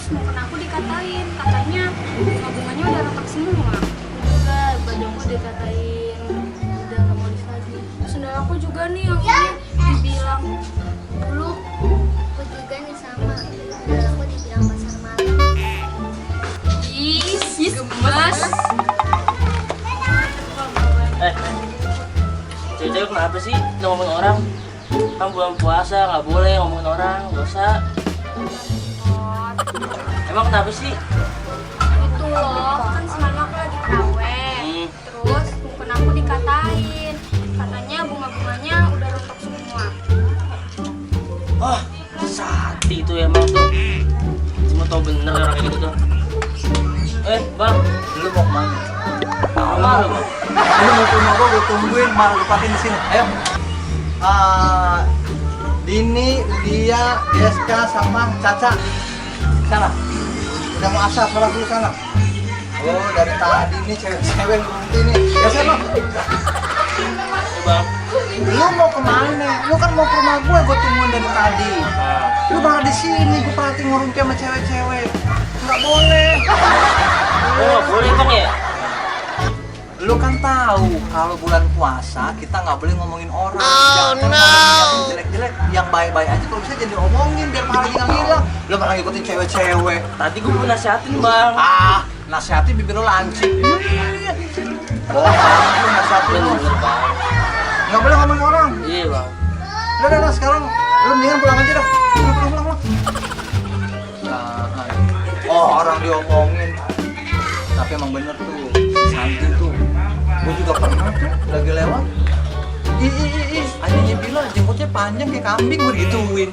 mukena aku dikatain, katanya bunga-bunganya udah retak semua. Juga bajuku dikatain udah nggak modis lagi. Sendal aku juga nih yang ini dibilang Dulu aku juga nih sama. Sendal aku dibilang pasar malam. ih gemes. Cewek-cewek kenapa sih ngomongin orang? Kan bulan puasa nggak boleh ngomongin orang, dosa. Emang kenapa sih? Itu loh, kan semalam aku lagi terawih. Terus mukena aku dikatain, katanya bunga-bunganya udah rontok semua. Oh, Sati itu emang tuh. Cuma tau bener orang kayak gitu tuh. Bang, Lu mau kemana? rumah lu bang? Lu mau ke rumah gue tungguin, malah lupain di sini. Ayo. Dini, Lia, Deska, sama Caca. Sana. Udah mau asar, sholat dulu sana. Oh, dari tadi nih cewek-cewek berhenti nih. Ya sana. Bang. Lu mau kemana? Lu kan mau ke rumah gue tungguin dari tadi. Lu malah di sini, gue perhatiin ngurumpi sama cewek-cewek. Nggak boleh. Oh, nggak boleh bang ya? Lu kan tahu kalau bulan puasa kita nggak boleh ngomongin orang. Jangan ngomongin yang jelek-jelek, yang baik-baik aja kalau bisa jadi omongin biar pahalanya nggak hilang. Lu malah ngikutin cewek-cewek. Tadi gue mau nasihatin bang. Nasihatin bibir lu lancip. Oh, lu nasihatin lu. Bener bang. Nggak boleh ngomongin orang. Iya bang. Udah, sekarang lu mendingan pulang aja dah. Pulang. Oh, orang diomongin. Tapi emang bener tuh, Santi tuh. Gue juga pernah tuh, lagi lewat. Ih, ayahnya bilang jenggotnya panjang kayak kambing, gue digituin.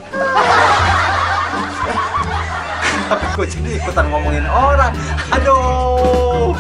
Tapi gue jadi ikutan ngomongin orang. Aduh.